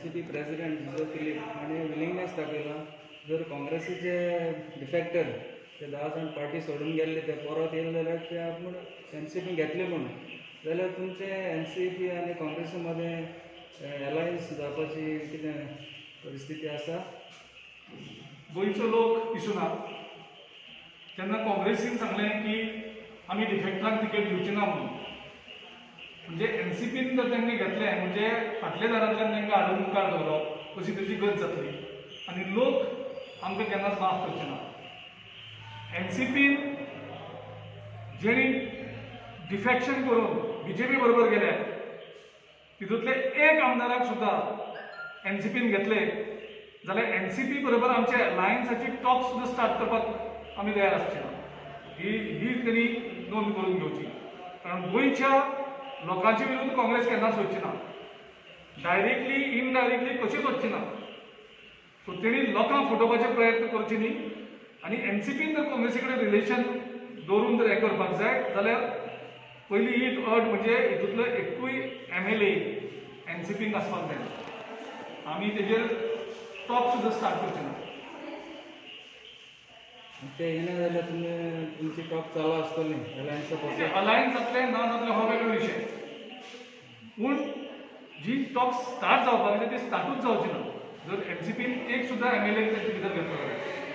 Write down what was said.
NCP president जिजो Filipe हाणें willingness दाखयला, जर काँग्रेसीचे डिफेक्टर ते 10 जाण पार्टी सोडून गेल्ले ते परत येयले जाल्यार ते आपूण एनसीपी घेतले म्हणून, जाल्यार तुमचे एनसीपी आनी काँग्रेसी मदें अलायन्स जावपाची कितें परिस्थिती आसा? गोंयचो लोक पिसुना. तेन्ना काँग्रेसीन सांगलें की आमी डिफेक्टरांक तिकेट दिवची ना म्हणून. म्हणजे एनसीपीन जर तांणी घेतलें म्हणजे फाटल्या दारांतल्यान तांकां हाडून मुखार दवरप अशी ताची गत जातली आनी लोक आमकां केन्नाच माफ करचे ना. एनसीपीन जेणी डिफॅक्शन करून बीजेपी बरोबर गेल्या तितूंतले एक आमदाराक सुद्दां एनसीपीन घेतले जाल्यार एनसीपी बरोबर आमचे अलायन्साची टॉक सुद्दां स्टार्ट करपाक आमी तयार आसचे ना. ही ही तेणी नोंद करून घेवची, कारण गोंयच्या लोकांचे विरुद्ध काँग्रेस केन्नाच वचची ना, डायरेक्टली इनडायरेक्टली कशीच वचची ना. सो तेणी लोकांक फटोवपाचे प्रयत्न करचे न्ही आनी एनसीपीन जर काँग्रेसी कडेन रिलेशन दवरून जर हें करपाक जाय जाल्यार पयली ही अट म्हणजे हितूंतलो एकूय एमएलए एनसीपीन आसपाक जायना. आमी तेजेर टॉक सुद्दां स्टार्ट करचे ना. ते येना जाल्यार तुमी तुमची टॉक चालू आसतली अलायन्सा पासून? अलायन्स जातले ना जातले हो वेगळो विशय, पूण जी टॉक स्टार्ट जावपाक जाय ती स्टार्टूच जावची ना जर एनसीपीन एक सुद्दां एमएलए तेंचे भितर घेतलो जाल्यार.